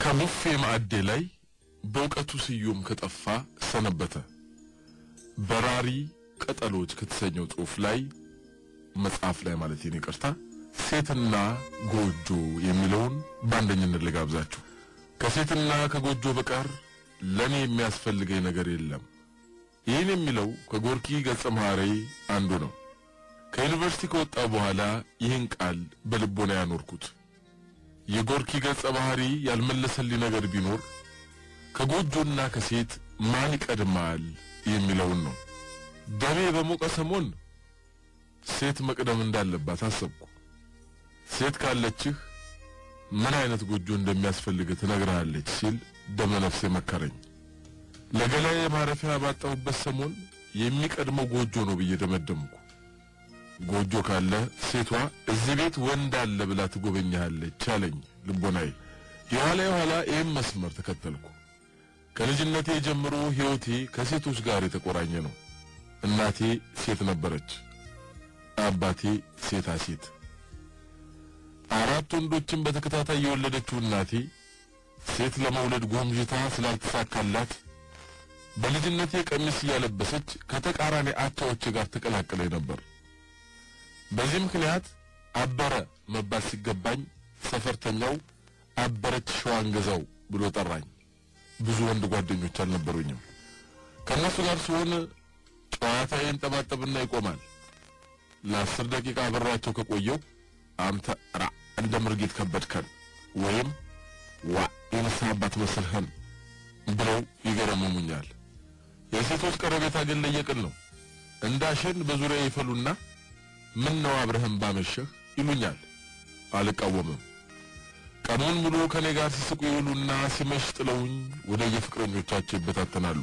ከቡፌ ማዕዴ ላይ በእውቀቱ ስዩም ከጠፋ ሰነበተ። በራሪ ቅጠሎች ከተሰኘው ጽሑፍ ላይ መጽሐፍ ላይ ማለት ነው፣ ይቅርታ፣ ሴትና ጎጆ የሚለውን በአንደኝነት ልጋብዛችሁ። ከሴትና ከጎጆ በቀር ለኔ የሚያስፈልገኝ ነገር የለም። ይህን የሚለው ከጎርኪ ገጸ ባህሪ አንዱ ነው። ከዩኒቨርሲቲ ከወጣ በኋላ ይህን ቃል በልቦና ያኖርኩት። የጎርኪ ገጸ ባህሪ ያልመለሰልኝ ነገር ቢኖር ከጎጆና ከሴት ማን ይቀድማል የሚለውን ነው። ደሜ በሞቀ ሰሞን ሴት መቅደም እንዳለባት አሰብኩ። ሴት ካለችህ ምን አይነት ጎጆ እንደሚያስፈልግ ትነግርሃለች ሲል ደመነፍሴ መከረኝ። ለገላዬ ማረፊያ ባጣሁበት ሰሞን የሚቀድመው ጎጆ ነው ብዬ ደመደምኩ። ጎጆ ካለ ሴቷ እዚህ ቤት ወንድ አለ ብላ ትጎበኛለች አለኝ ልቦናዬ። የኋላ የኋላ ይህም መስመር ተከተልኩ። ከልጅነቴ ጀምሮ ሕይወቴ ከሴቶች ጋር የተቆራኘ ነው። እናቴ ሴት ነበረች፣ አባቴ ሴታ ሴት። 4 ወንዶችን በተከታታይ የወለደችው እናቴ ሴት ለመውለድ ጎምጅታ ስላልተሳካላት በልጅነቴ ቀሚስ እያለበሰች ከተቃራኒ አቻዎቼ ጋር ተቀላቀለኝ ነበር። በዚህ ምክንያት አበረ መባል ሲገባኝ ሰፈርተኛው አበረች ሸዋንገዛው ብሎ ጠራኝ። ብዙ ወንድ ጓደኞች አልነበሩኝም። ከነሱ ጋር ሲሆን ጨዋታዬ ይንጠባጠብና ይቆማል። ለ10 ደቂቃ አብሬያቸው ከቆየው አንተ ራ እንደ ምርጊት ከበድከን ወይም ዋ የንስሐ አባት መሰልህን ብለው ይገረመሙኛል። የሴቶች ቀረቤታ ግን ለየቅል ነው። እንዳሸን በዙሪያ ይፈሉና ምን ነው አብረህም ባመሸህ ይሉኛል። አልቃወምም። ቀኑን ሙሉ ከኔ ጋር ሲስቁ ይውሉና ሲመሽ ጥለውኝ ወደ የፍቅረኞቻቸው ይበታተናሉ።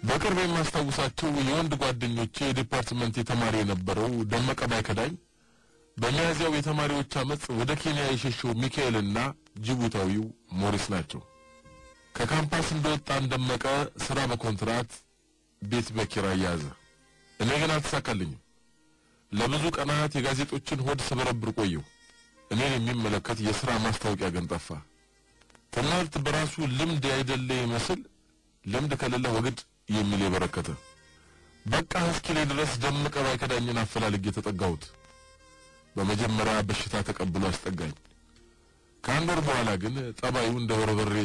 በቅርብ የማስታውሳቸው የወንድ ጓደኞቼ የዲፓርትመንት የተማሪ የነበረው ደመቀ ባይከዳኝ፣ በሚያዝያው የተማሪዎች አመጽ ወደ ኬንያ የሸሸው ሚካኤልና ጅቡታዊው ሞሪስ ናቸው። ከካምፓስ እንደወጣን ደመቀ ስራ በኮንትራት ቤት በኪራይ ያዘ። እኔ ግን አልተሳካልኝም። ለብዙ ቀናት የጋዜጦችን ሆድ ስበረብር ቆየሁ። እኔን የሚመለከት የሥራ ማስታወቂያ ግን ጠፋ። ትምህርት በራሱ ልምድ ያይደለ ይመስል ልምድ ከሌለ ወግድ የሚል የበረከተ። በቃ እስኪ ላይ ድረስ ደመቀ ባይከዳኝን አፈላልጌ ተጠጋሁት። በመጀመሪያ በሽታ ተቀብሎ አስጠጋኝ። ከአንድ ወር በኋላ ግን ጠባዩ እንደ በርበሬ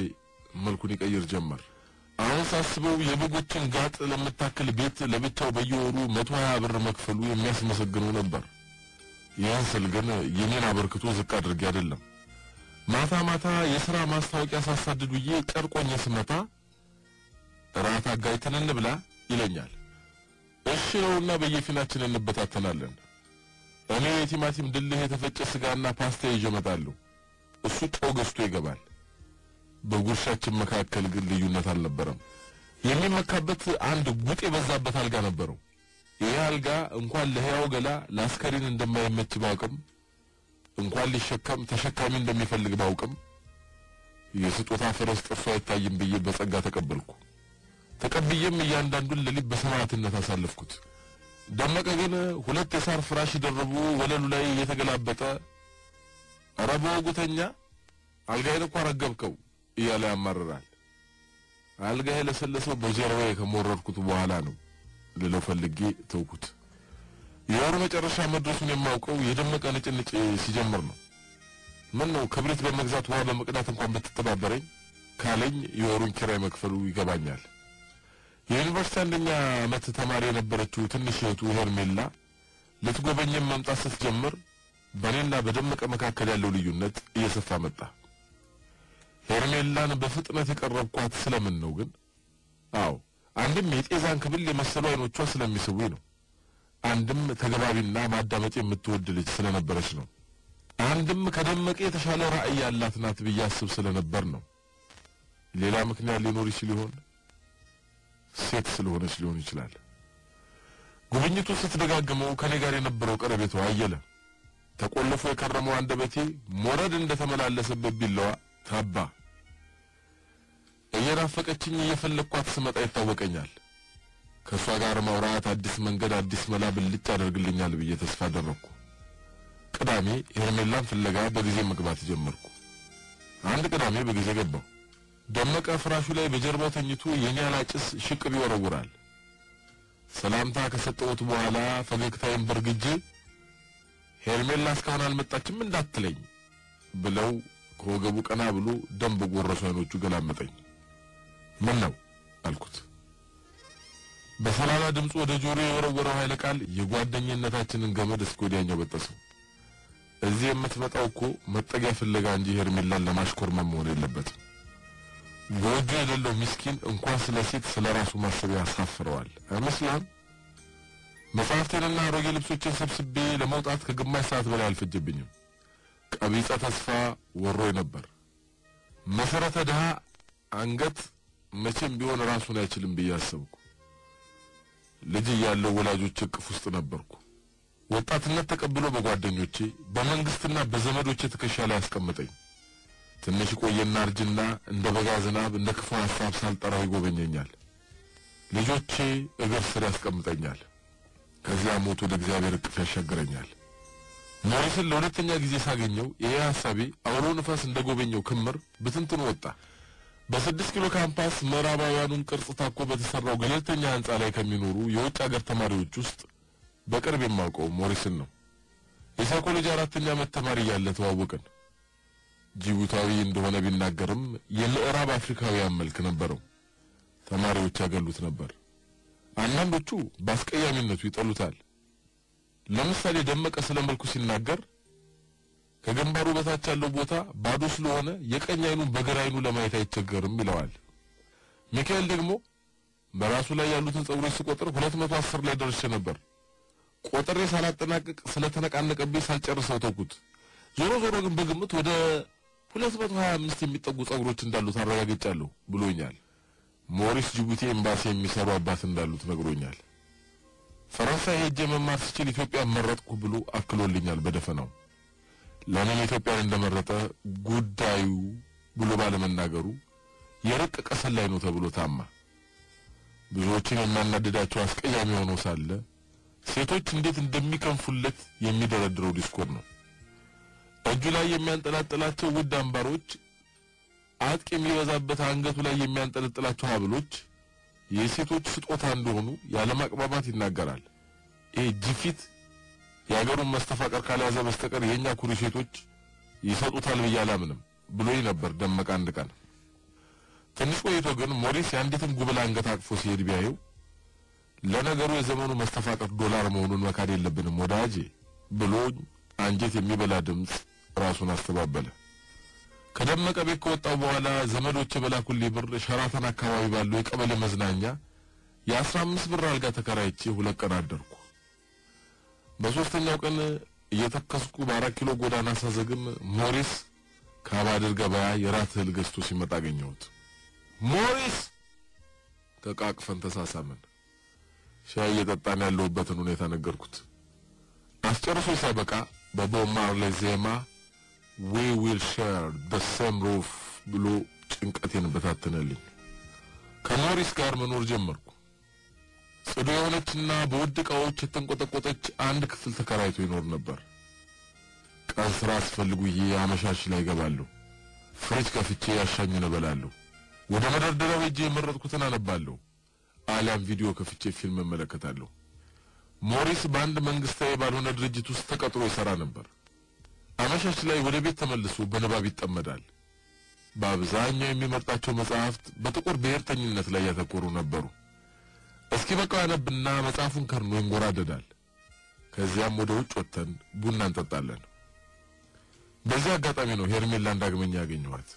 መልኩን ይቀይር ጀመር። አሁን ሳስበው የበጎችን ጋጥ ለምታክል ቤት ለብቻው በየወሩ 120 ብር መክፈሉ የሚያስመሰግነው ነበር። ይህን ስል ግን የኔን አበርክቶ ዝቅ አድርጌ አይደለም። ማታ ማታ የሥራ ማስታወቂያ ሳሳድድ ውዬ ጨርቆኝ ስመታ እራት አጋይተን እንብላ ይለኛል። እሺ ነውና በየፊናችን እንበታተናለን። እኔ የቲማቲም ድልህ የተፈጨ ስጋና ፓስታ ይዤ እመጣለሁ። እሱ ጨው ገዝቶ ይገባል። በጉርሻችን መካከል ግን ልዩነት አልነበረም። የሚመካበት አንድ ጉጥ የበዛበት አልጋ ነበረው። ይህ አልጋ እንኳን ለሕያው ገላ ለአስከሬን እንደማይመች ባውቅም፣ እንኳን ሊሸከም ተሸካሚ እንደሚፈልግ ባውቅም የስጦታ ፈረስ ጥርሱ አይታይም ብዬ በጸጋ ተቀበልኩ። ተቀብዬም እያንዳንዱን ሌሊት በሰማዕትነት አሳለፍኩት። ደመቀ ግን 2 የሳር ፍራሽ ደርቦ ወለሉ ላይ እየተገላበጠ ኧረ በወጉ ተኛ፣ አልጋዬን እኮ አረገብከው እያለ ያማርራል። አልጋዬ ለሰለሰው በጀርባዬ ከሞረድኩት በኋላ ነው ልለው ፈልጌ ተውኩት። የወሩ መጨረሻ መድረሱን የማውቀው የደመቀ ንጭንጭ ሲጀምር ነው። ምን ነው ክብሪት በመግዛት ውሃ በመቅዳት እንኳን ብትተባበረኝ ካለኝ የወሩን ኪራይ መክፈሉ ይገባኛል። የዩኒቨርሲቲ አንደኛ ዓመት ተማሪ የነበረችው ትንሽ እህቱ ሄርሜላ ልትጎበኘን መምጣት ስትጀምር በእኔና በደመቀ መካከል ያለው ልዩነት እየሰፋ መጣ። ሄርሜላን በፍጥነት የቀረብኳት ስለምን ነው ግን? አዎ አንድም የጤዛን ክብል የመሰሉ አይኖቿ ስለሚስቡኝ ነው። አንድም ተገባቢና ማዳመጥ የምትወድ ልጅ ስለነበረች ነው። አንድም ከደመቀ የተሻለ ራዕይ ያላት ናት ብዬ አስብ ስለነበር ነው። ሌላ ምክንያት ሊኖር ይችል ይሆን? ሴት ስለሆነች ሊሆን ይችላል። ጉብኝቱ ስትደጋግመው ከኔ ጋር የነበረው ቀረቤታዋ አየለ። ተቆልፎ የከረመው አንደበቴ ሞረድ እንደተመላለሰበት ቢላዋ ታባ። እየናፈቀችኝ እየፈለኳት ስመጣ ይታወቀኛል። ከሷ ጋር ማውራት አዲስ መንገድ አዲስ መላ ብልጭ ያደርግልኛል ብዬ ተስፋ አደረኩ። ቅዳሜ ሄርሜላን ፍለጋ በጊዜ መግባት ጀመርኩ። አንድ ቅዳሜ በጊዜ ገባሁ። ደመቀ ፍራሹ ላይ በጀርባው ተኝቶ የኒያላ ጭስ ሽቅብ ይወረውራል። ሰላምታ ከሰጠሁት በኋላ ፈገግታዬን በርግጄ ሄርሜላ እስካሁን አልመጣችም እንዳትለኝ ብለው ከወገቡ ቀና ብሎ ደም በጎረሱ አይኖቹ ገላመጠኝ። ምን ነው አልኩት። በሰላላ ድምፁ ወደ ጆሮ የወረወረው ኃይለ ቃል የጓደኝነታችንን ገመድ እስከ ወዲያኛው በጠሰው። እዚህ የምትመጣው እኮ መጠጊያ ፍለጋ እንጂ ሄርሜላን ለማሽኮርመም መሆን የለበትም። ጎጆ የሌለው ምስኪን እንኳን ስለ ሴት ስለ ራሱ ማሰብ ያሳፍረዋል አይመስልህም? መጽሐፍቴንና አሮጌ ልብሶችን ሰብስቤ ለመውጣት ከግማሽ ሰዓት በላይ አልፈጀብኝም። ቀቢጸ ተስፋ ወሮኝ ነበር። መሰረተ ድሃ አንገት መቼም ቢሆን ራሱን አይችልም ብዬ አሰብኩ። ልጅ እያለሁ ወላጆች እቅፍ ውስጥ ነበርኩ። ወጣትነት ተቀብሎ በጓደኞቼ በመንግስትና በዘመዶቼ ትከሻ ላይ አስቀመጠኝ። ትንሽ ቆየና እርጅና እንደ በጋ ዝናብ እንደ ክፉ ሐሳብ ሳልጠራው ይጎበኘኛል። ልጆቼ እግር ስር ያስቀምጠኛል። ከዚያ ሞት ወደ እግዚአብሔር እቅፍ ያሻግረኛል። ሞሪስን ለሁለተኛ ጊዜ ሳገኘው ይሄ ሐሳቤ አውሎ ንፋስ እንደጎበኘው ክምር ብትንትን ወጣ። በ6 ኪሎ ካምፓስ ምዕራባውያኑን ቅርጽ ታኮ በተሰራው ገለልተኛ ህንጻ ላይ ከሚኖሩ የውጭ ሀገር ተማሪዎች ውስጥ በቅርብ የማውቀው ሞሪስን ነው። የሳይኮሎጂ 4ኛ ዓመት ተማሪ እያለ ተዋወቅን። ጅቡታዊ እንደሆነ ቢናገርም የምዕራብ አፍሪካውያን መልክ ነበረው። ተማሪዎች ያገሉት ነበር። አንዳንዶቹ በአስቀያሚነቱ ይጠሉታል። ለምሳሌ ደመቀ ስለ መልኩ ሲናገር ከግንባሩ በታች ያለው ቦታ ባዶ ስለሆነ የቀኝ አይኑን በግራ አይኑ ለማየት አይቸገርም ይለዋል። ሚካኤል ደግሞ በራሱ ላይ ያሉትን ፀጉሮች ስቆጥር 210 ላይ ደርሼ ነበር። ቆጥሬ ሳላጠናቅቅ ስለተነቃነቀብኝ ሳልጨርሰው ተውኩት። ዞሮ ዞሮ ግን በግምት ወደ 225 የሚጠጉ ፀጉሮች እንዳሉት አረጋግጫለሁ ብሎኛል። ሞሪስ ጅቡቲ ኤምባሲ የሚሰሩ አባት እንዳሉት ነግሮኛል። ፈረንሳይ ሄጄ መማር ስችል ኢትዮጵያ መረጥኩ ብሎ አክሎልኛል በደፈናው። ለምን ኢትዮጵያን እንደመረጠ ጉዳዩ ብሎ ባለመናገሩ የረቀቀ ሰላይ ነው ተብሎ ታማ። ብዙዎችን የሚያናድዳቸው አስቀያሚ ሆኖ ሳለ ሴቶች እንዴት እንደሚከንፉለት የሚደረድረው ዲስኩር ነው። እጁ ላይ የሚያንጠላጥላቸው ውድ አምባሮች፣ አጥቂ የሚበዛበት አንገቱ ላይ የሚያንጠለጥላቸው ሀብሎች የሴቶች ስጦታ እንደሆኑ ያለማቅባባት ይናገራል። ይሄ ጅፊት የሀገሩን መስተፋቀር ካልያዘ በስተቀር የኛ ኩሪ ሴቶች ይሰጡታል ብዬ አላምንም ብሎኝ ነበር ደመቀ አንድ ቀን። ትንሽ ቆይቶ ግን ሞሪስ የአንዲትን ጉብል አንገት አቅፎ ሲሄድ ቢያየው ለነገሩ የዘመኑ መስተፋቀር ዶላር መሆኑን መካድ የለብንም ወዳጄ ብሎኝ አንጀት የሚበላ ድምፅ ራሱን አስተባበለ። ከደመቀ ቤት ከወጣው በኋላ ዘመዶቼ በላኩልኝ ብር ሸራተን አካባቢ ባለው የቀበሌ መዝናኛ የ15 ብር አልጋ ተከራይቼ 2 ቀን አደርኩ። በሶስተኛው ቀን እየተከስኩ በ4 ኪሎ ጎዳና ሳዘግም ሞሪስ ከአባድር ገበያ የራት እህል ገዝቶ ሲመጣ አገኘሁት። ሞሪስ ተቃቅፈን ተሳሳምን። ሻይ እየጠጣን ያለሁበትን ሁኔታ ነገርኩት። አስጨርሶ ሳይበቃ በቦብ ማርሌ ዜማ we will share the same roof ብሎ ጭንቀቴን በታተነልኝ። ከሞሪስ ጋር መኖር ጀመርኩ። ጽዱ የሆነችና በውድ ዕቃዎች የተንቆጠቆጠች አንድ ክፍል ተከራይቶ ይኖር ነበር። ቀን ስራ አስፈልጉዬ አመሻሽ ላይ እገባለሁ። ፍሪጅ ከፍቼ ያሻኝን እበላለሁ። ወደ መደርደሪያው ሄጄ የመረጥኩትን አነባለሁ። አሊያም ቪዲዮ ከፍቼ ፊልም እመለከታለሁ። ሞሪስ በአንድ መንግስታዊ ባልሆነ ድርጅት ውስጥ ተቀጥሮ ይሰራ ነበር። አመሻሽ ላይ ወደ ቤት ተመልሶ በንባብ ይጠመዳል። በአብዛኛው የሚመርጣቸው መጽሐፍት በጥቁር ብሔርተኝነት ላይ ያተኮሩ ነበሩ። እስኪ በቃው ያነብና መጽሐፉን ከርኖ ይንጎራደዳል። ከዚያም ወደ ውጭ ወጥተን ቡና እንጠጣለን። በዚህ አጋጣሚ ነው ሄርሜላን ዳግመኛ ያገኘኋት።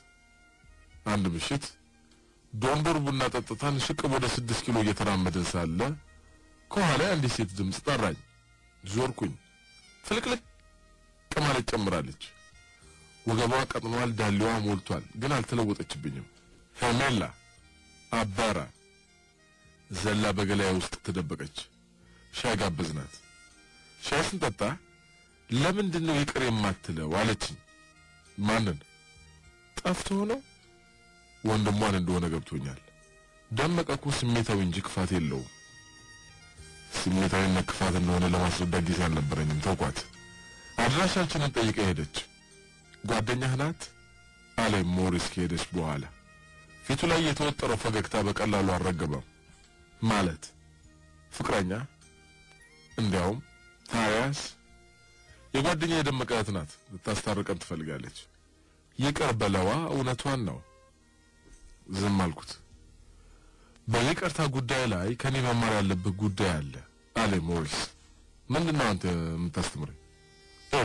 አንድ ምሽት ዶንዶር ቡና ጠጥተን ሽቅብ ወደ 6 ኪሎ እየተራመድን ሳለ ከኋላ አንዲት ሴት ድምፅ ጠራኝ። ዞርኩኝ። ፍልቅልቅ ማለት ጨምራለች። ወገቧ ቀጥኗል፣ ዳሌዋ ሞልቷል፣ ግን አልተለወጠችብኝም። ሄርሜላ አባራ ዘላ በገላዬ ውስጥ ተደበቀች። ሻይ ጋበዝናት። ሻይ ስንጠጣ ለምንድን ነው ይቅር የማትለው አለችኝ። ማንን? ጠፍቶ ነው? ወንድሟን እንደሆነ ገብቶኛል። ደመቀ እኮ ስሜታዊ እንጂ ክፋት የለውም። ስሜታዊና ክፋት እንደሆነ ለማስረዳት ጊዜ አልነበረኝም። ተውኳት። አድራሻችንን ጠይቀ ሄደች። ጓደኛህ ናት? አለ ሞሪስ ከሄደች በኋላ። ፊቱ ላይ የተወጠረው ፈገግታ በቀላሉ አልረገበም። ማለት ፍቅረኛ? እንዲያውም ታዲያስ የጓደኛ የደመቀ እህት ናት። ልታስታርቀን ትፈልጋለች። ይቅር በለዋ፣ እውነቷን ነው። ዝም አልኩት። በይቅርታ ጉዳይ ላይ ከኔ መማር ያለብህ ጉዳይ አለ አለ ሞሪስ። ምንድነው አንተ የምታስተምረኝ?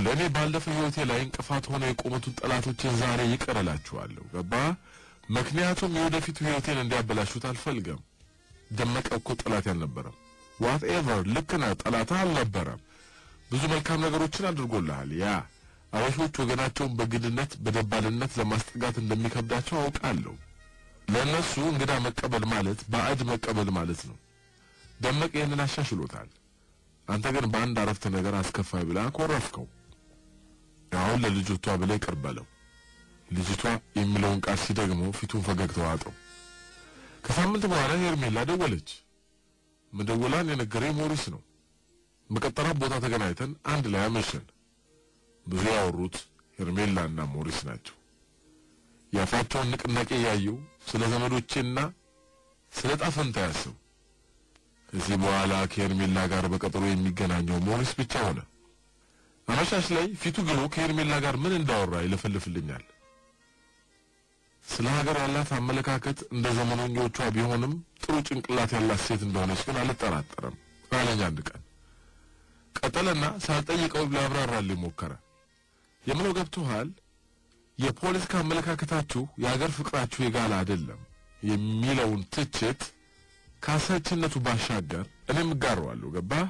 ለእኔ ባለፈው ህይወቴ ላይ እንቅፋት ሆነው የቆሙትን ጠላቶችን ዛሬ ይቅር እላችኋለሁ። ገባ? ምክንያቱም የወደፊቱ ህይወቴን እንዲያበላሹት አልፈልግም። ደመቀ እኮ ጠላት አልነበረም። Whatever፣ ልክ ነህ፣ ጠላትህ አልነበረም። ብዙ መልካም ነገሮችን አድርጎልሃል። ያ አበሾች ወገናቸውን በግድነት በደባልነት ለማስጠጋት እንደሚከብዳቸው አውቃለሁ። ለእነሱ እንግዳ መቀበል ማለት ባዕድ መቀበል ማለት ነው። ደመቀ ይህንን አሻሽሎታል። አንተ ግን በአንድ አረፍተ ነገር አስከፋይ ብለህ አኮረፍከው። አሁን ለልጅቷ ብለህ ይቅር በለው። ልጅቷ የሚለውን ቃል ሲደግመው ፊቱን ፈገግታ ዋጠው። ከሳምንት በኋላ ሄርሜላ ደወለች። መደወሏን የነገረኝ ሞሪስ ነው። በቀጠራት ቦታ ተገናኝተን አንድ ላይ አመሸን። ብዙ ያወሩት ሄርሜላና ሞሪስ ናቸው። የአፋቸውን ንቅናቄ እያየሁ ስለ ዘመዶቼና ስለ ጣፈንታ ያስቡ። ከዚህ በኋላ ከሄርሜላ ጋር በቀጠሮ የሚገናኘው ሞሪስ ብቻ ሆነ። አመሻሽ ላይ ፊቱ ግሎ ከሄርሜላ ጋር ምን እንዳወራ ይለፈልፍልኛል። ስለ ሀገር ያላት አመለካከት እንደ ዘመነኞቿ ቢሆንም ጥሩ ጭንቅላት ያላት ሴት እንደሆነች ግን አልጠራጠርም አለኝ አንድ ቀን። ቀጠለና ሳልጠይቀው ሊያብራራልኝ ሞከረ። የምለው ገብቶሃል? የፖለቲካ አመለካከታችሁ የሀገር ፍቅራችሁ የጋለ አይደለም የሚለውን ትችት ካሰችነቱ ባሻገር እኔም እጋራዋለሁ። ገባህ?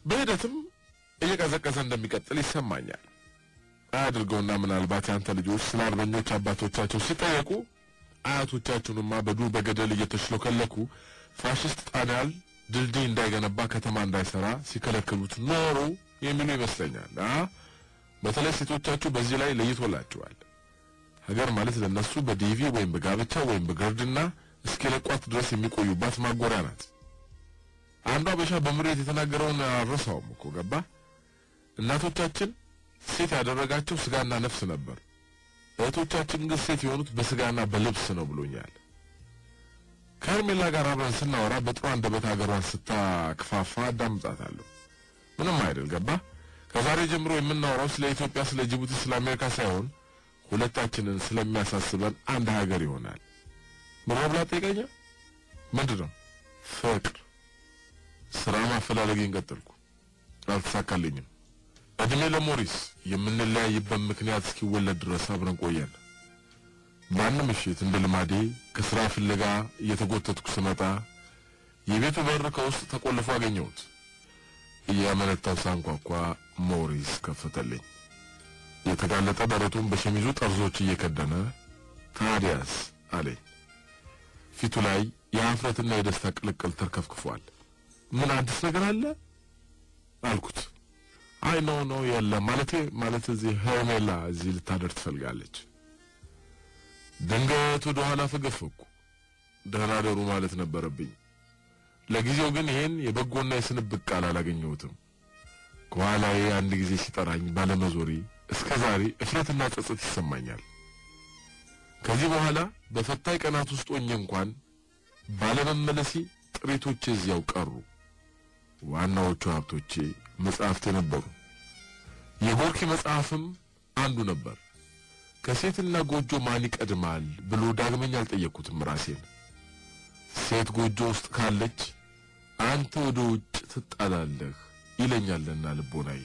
በሂደትም እየቀዘቀዘ እንደሚቀጥል ይሰማኛል። አያድርገውና ምናልባት ያንተ ልጆች ስለ አርበኞች አባቶቻቸው ሲጠየቁ አያቶቻችሁንማ በዱር በገደል እየተሽሎከለኩ ፋሽስት ጣሊያን ድልድይ እንዳይገነባ ከተማ እንዳይሰራ ሲከለክሉት ኖሩ የሚሉ ይመስለኛል። በተለይ ሴቶቻችሁ በዚህ ላይ ለይቶላችኋል። ሀገር ማለት ለነሱ በዲቪ ወይም በጋብቻ ወይም በግርድና እስኪለቋት ድረስ የሚቆዩባት ማጎሪያ ናት። አንዷ አበሻ በምሬት የተናገረውን አልረሳውም እኮ ገባ። እናቶቻችን ሴት ያደረጋቸው ስጋና ነፍስ ነበር። እህቶቻችን ግን ሴት የሆኑት በስጋና በልብስ ነው ብሎኛል። ከሄርሜላ ጋር አብረን ስናወራ በጥሩ አንደበት ሀገሯን ስታክፋፋ አዳምጣታለሁ። ምንም አይደል ገባ። ከዛሬ ጀምሮ የምናወራው ስለ ኢትዮጵያ፣ ስለ ጅቡቲ፣ ስለ አሜሪካ ሳይሆን ሁለታችንን ስለሚያሳስበን አንድ ሀገር ይሆናል። ምን ብላ ጠይቀኛ? ምንድነው? ፍቅር። ስራ ማፈላለጌን ቀጠልኩ። አልተሳካልኝም። እድሜ ለሞሪስ የምንለያይበት ምክንያት እስኪወለድ ድረስ አብረን ቆየን። በአንድ ምሽት እንደ ልማዴ ከስራ ፍለጋ እየተጎተትኩ ስመጣ የቤቱ በር ከውስጥ ተቆልፎ አገኘሁት። እያመነታው ሳንኳኳ ሞሪስ ከፈተልኝ። የተጋለጠ ደረቱን በሸሚዙ ጠርዞች እየከደነ ታዲያስ አለኝ። ፊቱ ላይ የአፍረትና የደስታ ቅልቅል ተርከፍክፏል። ምን አዲስ ነገር አለ አልኩት። አይ no no የለም፣ ማለት እዚህ ሄርሜላ እዚህ ልታደር ትፈልጋለች። ድንገት ወደ ኋላ ፈገፈኩ። ደህና ደሩ ማለት ነበረብኝ። ለጊዜው ግን ይሄን የበጎና የስንብት ቃል አላገኘሁትም። ከኋላዬ አንድ ጊዜ ሲጠራኝ ባለመዞሪ እስከ ዛሬ እፍረትና ጸጸት ይሰማኛል። ከዚህ በኋላ በፈታኝ ቀናት ውስጥ ሆኜ እንኳን ባለመመለሴ ጥሪቶቼ እዚያው ቀሩ። ዋናዎቹ ሀብቶቼ መጽሐፍቴ ነበሩ። የጎርኪ መጽሐፍም አንዱ ነበር። ከሴትና ጎጆ ማን ይቀድማል ብሎ ዳግመኛ አልጠየቅኩትም ራሴን። ሴት ጎጆ ውስጥ ካለች አንተ ወደ ውጭ ትጣላለህ ይለኛልና ልቦናዬ።